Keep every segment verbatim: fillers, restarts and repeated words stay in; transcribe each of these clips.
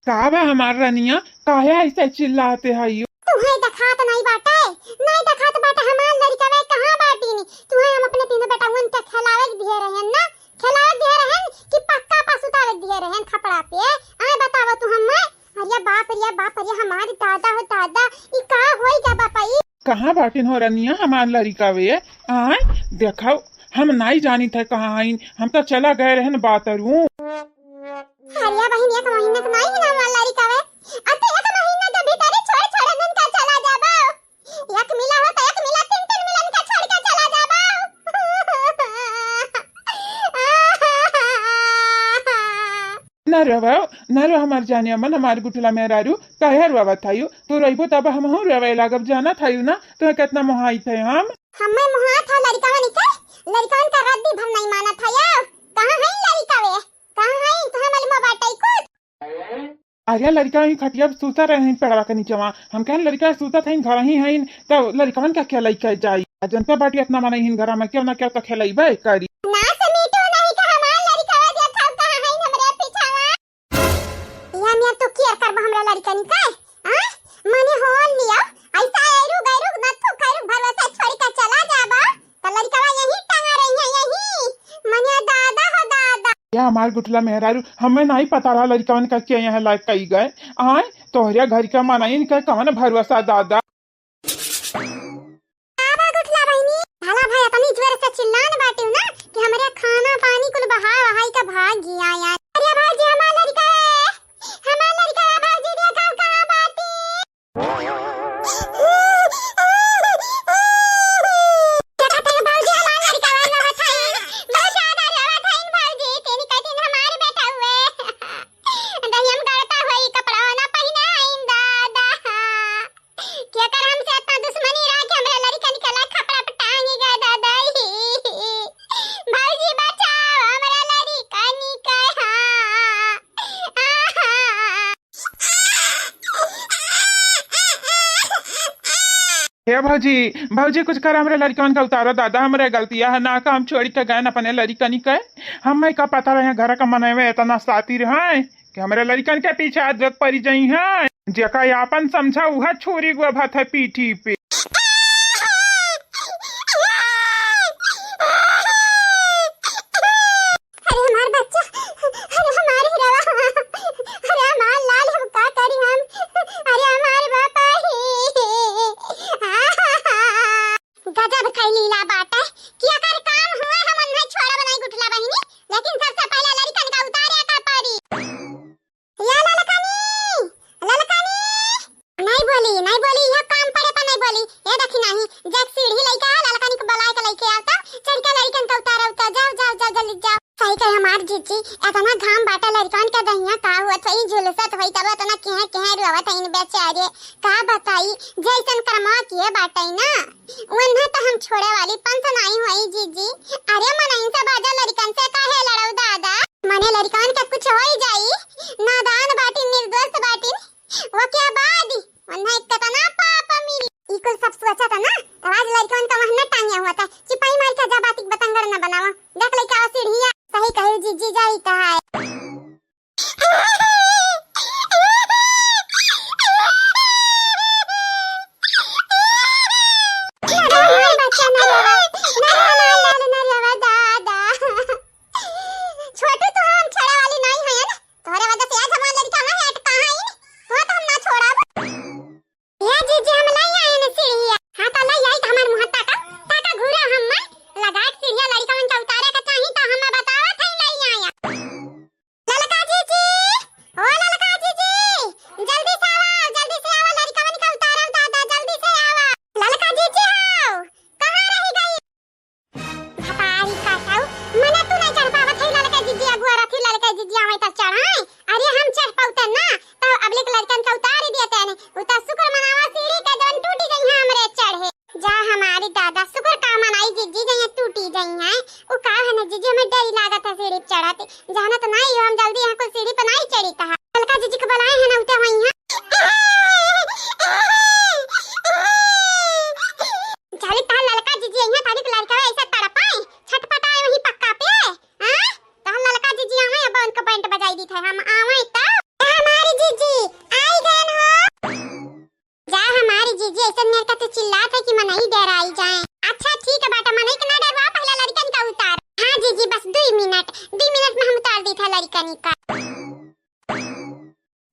का बा हमार रनिया, काहे ऐसे चिल्लाते हइयो? तुहैं देखात नाहीं बाटे, नाहीं देखात बाटे हमार लड़िकवे कहाँ बाटिन? तुहैं हम अपने तीनों बेटउन के खेलावे के दिहे रहेन ना, खेलावे के दिहे रहेन कि पक्का पर सुतावे के दिहे रहेन खपड़ा पे? आय बतावा तू हम्मे। अरे बाप रे बाप, अरे हमार दादा हो दादा, ई का होई गा बापा ई? कहाँ बाटिन हो रनिया हमार लड़िकवे? आय देखो, हम नाहीं जानित है कहाँ हइन, हम तो चला गए रहेन बाथरूम। अरे बहिन, एक महीना के नाहीं है ना हमार लड़िकवे, अब तो एक महीना के भीतर ही छोड़ छोड़ इनका चला जाबो। एक मिला हो तो एक मिला, तीन तीन मिलन का छोड़ के चला जाबो। ना रोवाओ, ना रो हमार जाने अमन, हमार गुठला मेहरारू, काहे रोवावत हइयो? तू रोइबो तब हमहूँ रोवे लागब, जानत हइयो ना, तोहे केतना मोहाइत है हम। हम्मे मोहात है लड़िकवन के, लड़िकवन का रद्दी भर नाहीं मानत हइयो। कहाँ हइन लड़िकवे? कहाँ हइन? तोहे मालूम बाटे कुछ? अरे लड़िका ही खटिया पे सूता रहे हैं पेड़वा के नीचवा। हम कहन लड़िका सूतत हैं, घर ही हैं, तो लड़िकवन का खेलई के जाई? आ जनता बाटी इतना मनई हिन घरा में, केहू ना केहू तो खेलइबे करी। ना से मीठू नहीं का हमार लड़िकवा देखब कहाँ हइन हमरे पीछावा। या मियाँ तू केयर करबा हमरा लड़िकन के? आ? मने होल लिया, ऐसा एरू गैरू न तू खैरू भरोसा छोड़ के चला जाबा। तो लड़िकवा यहीं टंगा रही है, यहीं। मने दादा हो दादा। या हमार गुठला मेहरारू, हमें नाहीं पता रहा लड़िकवन का के यहाँ लायक कई गए। आय, तोहरे घर का मनइन के कवन भरोसा दादा। का बा गुठला बहिनी? भला भाई इतनी जोर से चिल्लान बाटिउ ना कि हमरे खाना पानी कुल बहा वहाई का भाग गया यार। अरे भौजी हमार लड़िका है, हमार लड़िका है भौजी, देखो कहाँ बाटी। देखत हई भौजी, हमार लड़िका रोवत हईन, बहुत ज्यादा रोवत हईन भौजी, तीन के तीन हमार बेटा हुए। दहिया में गड़ता होई, कपड़ा ना पहिना हईन दादा। केकर हमसे इतना दुश्मनी रहा कि हमरे लड़िकन के ला खपड़ा पे टांगी गए दादा। भौजी बचाओ हमरा लड़िकन के, हाँ। आहा। हे भौजी, भौजी कुछ कर, हमरे लड़िकन का उतारो दादा, हमरे गलतिया है ना, काम छोड़ के गए अपने लड़िकन के। हमें का पता रहे घर का मनई में इतना सातिर है कि हमरे लड़िकन के पीछे हाथ जोक परी जाई है। जेका आपन समझा उहा छोरी गोभत है पीठी पे। अरे हमार बच्चा, अरे हमार हिरवा, अरे हमार लाल, हम का करी हम, अरे हमार बापा ही। गजब कई लीला बाटे कि अगर काम हुए हम उन्हें छोड़ब नाहीं गुठला बहिनी, लेकिन सबसे पहले लड़िकन का उतारे का पड़ी। या ललकनी, ललकनी। नाहीं बोली, नाहीं बोली, यह काम पड़े पर नाहीं बोली। ए देखी नाहीं, जैक सीढ़ी लइके आ, ललकनी को बुलाए के लइके आवता, चढ़ के लड़िकन का उतारा, उतार, जाओ, जाओ, जाओ, जल्दी जाओ। सही कहे हमार जीजी, इतना घाम बाटे लड़िकन के दहिया का हुआ थई, झुलसत होई तब इतना केहे केहे रोवत हईन बेचारे। का बताई, जैसन करमा किए बाटे ना, उन्हें तो हम छोड़े वाली पंस नाहीं होई जीजी। अरे मनइन से बाजा लड़िकन से काहे लड़ाऊ दादा, मने लड़िकन के कुछ होई जाई, नादान बाटिन, निर्दोष बाटिन, ओके बाद उन्हें कितना पाप मिली। ई कुल सब सोचा था ना, तो आज लड़िकन का वहन टांगिया हुआ था, चिपाई मार के जा बातिक बतंगड़ न बनावा। देख लइका सीढ़िया, सही कहे जीजी जाई कहा है। छोटू, तू हम छेड़े वाली नाहीं है ना, तोहरे वजह से आज हमार लड़िका वहाँ अटका है, तोहे तो हम ना छोड़ब। ए जीजी, हम लाई आए न सीढ़िया। हाँ, तो लाई आई तो हमार मुँह ताका, ताका घूरा हम मन। लगात सीढ़िया लड़िकवन के उतारे के चाही तो हम बतावत हई लाई आया। ललका जीजी, ओ ललका जीजी, जल्दी से आवा, जल्दी से आवा, लड़िकवन के उतारा दादा, जल्दी से आवा। ललका जीजी हो, कहाँ रही गई? भतारी काटाऊ, मने तू नहीं चढ़ पावत है ललका जीजी अगुआ रथी, ललका जीजी आवे तब चढ़ाए। अरे हम चढ़ पाउते ना, तो अबलिक लड़िकन के उतारी दिए तेने। उ तो शुक्र मनावा सीढ़ी के जवन टूटी गई है हमरे चढ़े। जा हमारी दादा, शुक्र का मनाई जीजी जइया टूटी गई है। उ का है ना जीजी, हमें डर लागत है सीढ़ी पे चढ़त। जानत नाहीं हो, हम जल्दी यहाँ कुल सीढ़ी पे नाहीं चढ़ी कहा। ललका जीजी के बुलाए हैं ना, उठे वहीं हैं। चली तहार ललका जीजी अइहें, तनिक लड़का ऐसे तड़पाए, छटपटाए वहीं पक्का पे, हाँ? तहार ललका जीजी आवे, अब उनका बैंड बजाई दी थे हम आवे तो। हमारी जीजी लड़कनी का।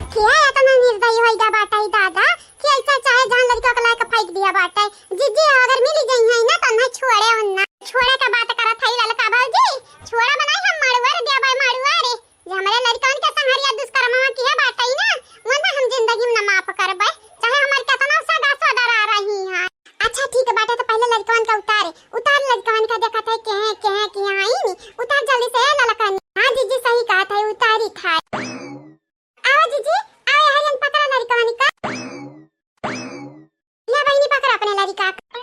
किया इतना निर्दयी होई गा बाटै दादा कि ऐसा चाहे जहाँ लड़का के लाके फेंक दिया बाटै। जीजी अगर मिली गई है ना तो ना छोड़े उन्ना। छोड़े का बात करत है ललका भौजी, छोड़ा बनाई हम मड़ुआ रे दिया बाय मड़ुआ रे। जे हमरे लड़कन के संघरिया दुष्कर्मवा किहे बाटै ना, वन्ना हम जिंदगी में न माफ करबै, चाहे हमार केतना सगा सोदर आ रही हैं। अच्छा ठीक बाटे, तो पहले लड़कन का उतारे, उतार लड़कन का, देखत है केहे केहे किहाँ आई नी, उतार जल्दी से ए ललकन। हाँ जीजी सही कहत है, उतारी थाए। आवा जीजी, आवा यहाँ जन पकड़ा लड़कन का। या बहिनी पकड़ा अपने लड़का का।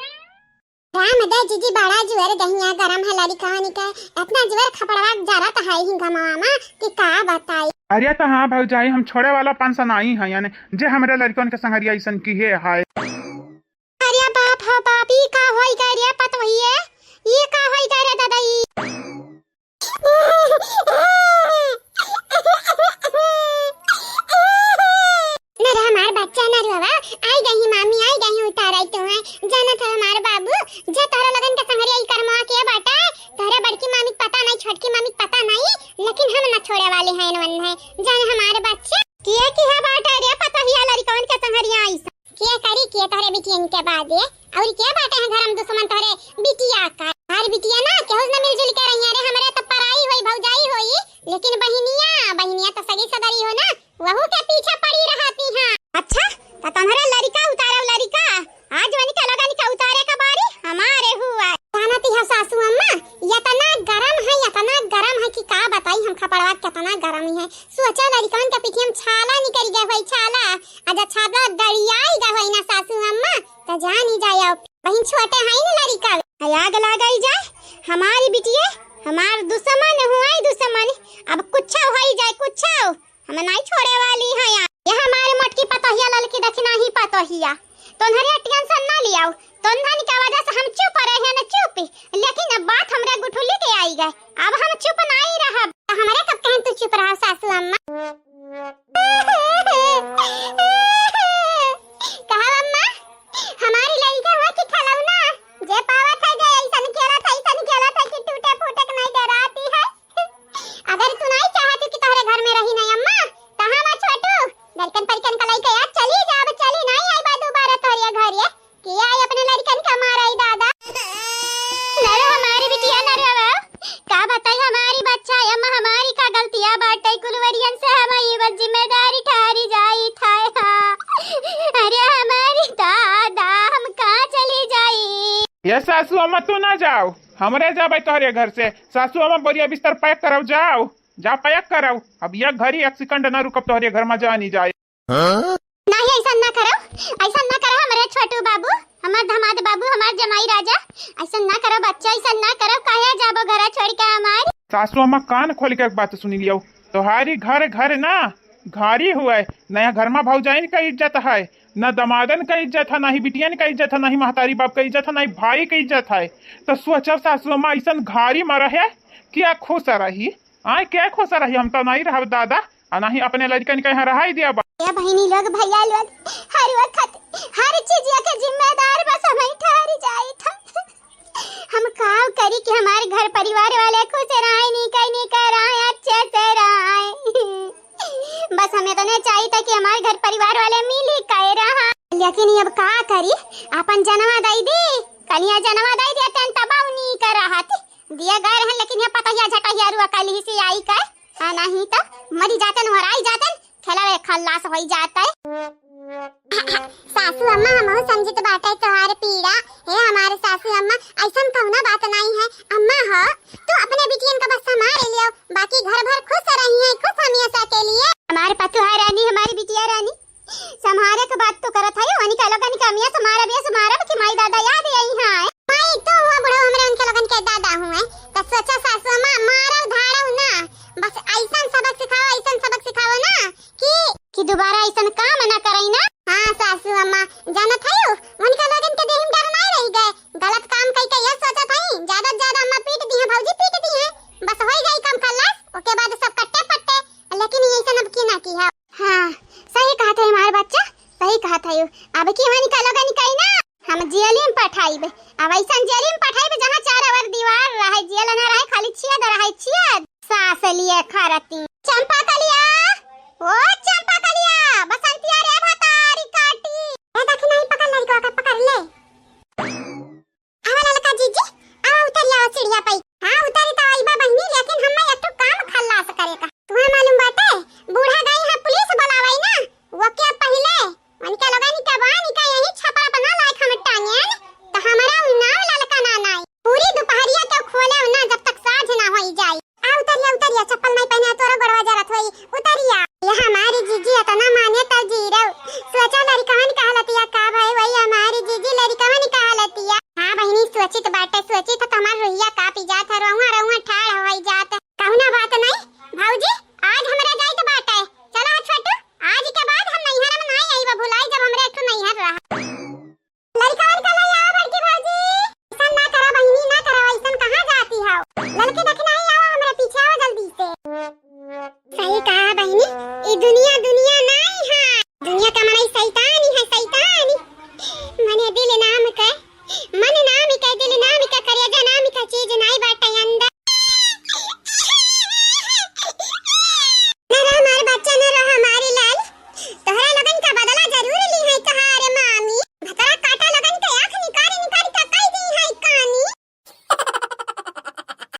राम दे जीजी, बड़ा जुअर दहिया गरम है लड़िकन के, इतना जुअर खपड़वा जरत है ही घमवा मा कि का बताई। अरे तो हाँ भौजाई, हम छोड़े वाला पान सनाई है, यानी जे हमरे लड़िकन के संगरिया ऐसन किहे है। अरे बाप हो बाप, ई का होई गए रे पतोहिए, ई का होई गए रे दादा ई। नरे हमार बच्चा नरुआ, आई गई मामी, आई गई उताराई तो है। जानत है हमार बाबू, जे तोहरा लोगन के संगरिया ई करमवा के बाटा, तोहरे बड़की मामी के पता नहीं, छोटकी मामी के पता नहीं, लेकिन हम न छोड़े वाले हैं इनवन है। जान हमार बच्चा। किया किहे बाटा रे पतोहिया लड़िकवन के संगरिया आई। के करी के तोहरे बिटियन के बादे, और के बाटे हैं घर में दुश्मन तोहरे बिटिया का? हमार बिटिया ना केहू से ना मिलजुल के रही है रे, हमरे तो पराई होई भौजाई होई, लेकिन बहिनिया, बहिनिया तो सगी सदरी हो ना, वहू के पीछे पड़ी रहती हैं। अच्छा, तो तुम्हरे लड़िका उतारो लड़िका, आज वनी के लोगन के उतारे का बारी हमारे हुआ। जानती है सासू अम्मा, इतना गरम है, इतना गरम है कि का बताई हम खपड़वा कितना गरम है। सोचा लड़िकन के पीछे हम छाला निकल गए होई, छाला, आज छाला दड़ियाई गए होई ना सासू अम्मा। त जानी जाए, अब बहिन छोटे हैं न लड़िका। आग लागल जाए, हमारी बिटिये हमार दुश्मन हुआ दुश्मन। अब कुछ होई जाए कुछ, हम नहीं छोड़े वाली हैं। यार ये हमारे मोटकी पतोहिया ललकी दखिना ही पतोहिया, तोन्हरे टेंशन ना लियाओ, तोन्हन के वजह से हम चुप रहे हैं न चुप, लेकिन अब बात हमरे गुठुली के आई गए, अब हम चुप नहीं रहब। हमरे कब कहें तू चुप रहा सासू अम्मा। कहा अम्मा, हमारी लड़िका हुआ कि खिलौना, जे पावत है, जे ऐसन खेलत है, ऐसन खेलत है कि टूटे फूटे के नहीं डराती है। अगर तू नहीं चाहती कि तोहरे घर में रही नहीं अम्मा, तो हम छोटू लड़कन परिकन का लइके यार चली जाब, चली नहीं आई बा दोबारा तोहरे घर ये। किया आई अपने लड़कन का मारा ई दादा। नरे हमारी बिटिया नरे बा। का बताई हमारी बच्चा, अम्मा हमारी का गलतिया बाटे, कुलवरियन से हम ई बस जिम्मेदारी ठहरी जाई थाए। हाँ। अरे हमारी दादा, हम कहाँ चली जाई? ये सासू अम्मा तू ना जाओ, हमरे जाबे तोहरे घर से। सासू अम्मा बोरिया बिस्तर पैक करब, जाओ, जा पैक करब। अब एक घड़ी एक सेकंड ना रुकब तोहरे घर में, जानी जाए। हाँ? नहीं, ऐसा ना करो, ऐसा ना करो हमरे छोटू बाबू, हमार दामाद बाबू, हमार जमाई राजा, ऐसा ना करो बच्चा, ऐसा ना करो, काहे जाबो घरा छोड़ के हमार? सासू अम्मा कान खोल के एक बात सुनी लियो, तोहारी घर घर ना, घारी हुए, नया घर में भौजाइन का इज्जत है, ना दमादन का इज्जत है, ना ही बिटियन का इज्जत है, ना ही महतारी बाप का इज्जत है, ना ही भाई का इज्जत है। तो सोचो सासू अम्मा ऐसन घारी में रहे, क्या खुश रही? आय, के खुश रही, हम तो नहीं रहब दादा, आ नहीं अपने लड़कन के यहाँ रहाई दिया बा। ए बहिनी लोग, भैया लोग, हर वक्त हर चीज के जिम्मेदार बस हम ही ठहरी जाई था। हम का करी कि हमारे घर परिवार वाले खुश रहे, नी कहीं नी कर रहे, अच्छे से रहे। बस हमें तो नहीं चाहिए था कि हमारे घर परिवार वाले मिली कह रहा, लेकिन अब का करी, अपन जनवा दई दी, कलिया जनवा दई दिया, तेन तबाऊ नी कर रहा थी। दिया गए रहन, लेकिन ये पतहिया झटहिया रुआ कल ही से आई कर, आ नहीं तो मरी जातन, वराई जातन, खेलवे खल्लास होई जाते। सासू अम्मा, हमहू समझत बाटे तोहार पीड़ा। हे हमारे सासू अम्मा, ऐसन कौनो बात नहीं है। अम्मा हो, तू अपने बिटियन का बस संभाल लियो, बाकी घर भर खुश रही है, खुश हमेशा के लिए। हमारे पतोहा रानी, हमारी बिटिया रानी, संभारे के बात तो करत है, उनका लोगन के अमिया से मारब, ये से मारब कि माई दादा याद यही है। माई तो हुआ बुढ़ो, हमरे उनके लोगन के दादा हुए, तो सोचा सासू अम्मा मारव धारव ना, बस ऐसन सबक सिखाओ, ऐसन सबक सिखाओ ना कि कि दोबारा ऐसन काम ना करई ना। हाँ सासू अम्मा, जानत है उनका लोगन के देह में डर नहीं रह गए, गलत काम कई के ये सोचत है, ज्यादा से ज्यादा अम्मा पीट दी है, भौजी पीट दी है, बस हो जाई काम खल्लास, ओके बाद सब कट्टे पट्टे, लेकिन ये ऐसन अब की ना की है। हाँ, सही कहत है हमार बच्चा, सही कहत है। अब की वहाँ निकालो गा निकाई ना, हम जेल में पठाइब। अब ऐसन जेल में पठाइब जहाँ चार अवर दीवार रहे, जेल ना रहे, खाली छेद रहे, छेद। सास लिए खरती।